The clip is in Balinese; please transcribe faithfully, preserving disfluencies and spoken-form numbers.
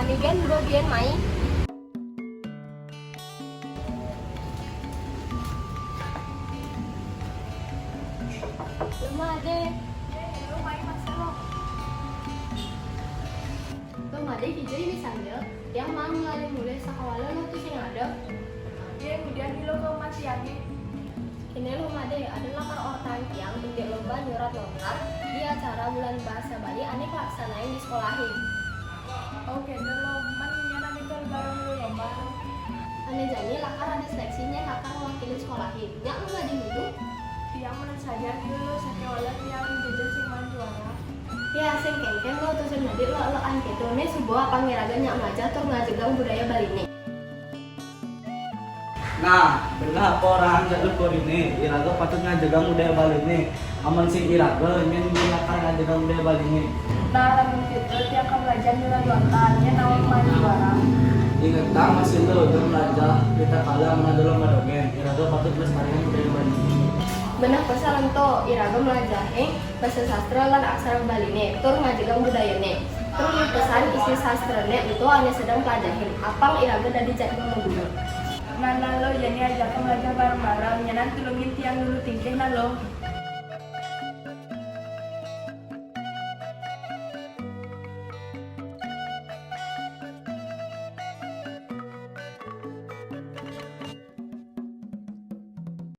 Migan, Bobian mai. Lo Made. Lo Made, hijai misalnya, tiang mau ngalih mulih sakawala lo tu sing ada. Ye, kemudian lo ke matiannya. Kene lo Made, ada lakar ortan tiang bentuk lomba nyurat lontar di acara Bulan Bahasa Bali ane kelaksanain di sekolahin. Oh, kene lo, man nyanan itu barang lo lomba lo. Ane jani lakar ada seleksinya lakar mewakili sekolahin. Nyak lo Made itu? Tiang mana saja dulu lo, sakewala tiang jejel sing man juara. Ya, sing kengkeng lo, tu sing Made lo, lo an keto ne subuh apa ngiraga nyak melajah tur ngajegang budaya Bali ne. Nah, beneh apa orang anjak lukur ini? Iraga patut ngajegang budaya Bali ini. Amun sing iraga, nyen nyen lakar ngajegang budaya Bali ini. Nah, lamun kitu, tiang kam lajan mila duatan, nyen naon main juara. Ingetang masih lo, udah melajah, kita kalah mana dulu pada men. Iraga patut melestarikan budaya Bali ini. Beneh pesan to, iraga melajah, eh, basa sastra lan aksara Baline, tur ngajegang budayane. Tur pesan isi sastrane ento ane sedang pelajahin. Apang iraga dadi jadwal guru. Nana lo, jani ajakan belajar bareng-bareng, nyanan tulungin tiang dulu tingkih na lo.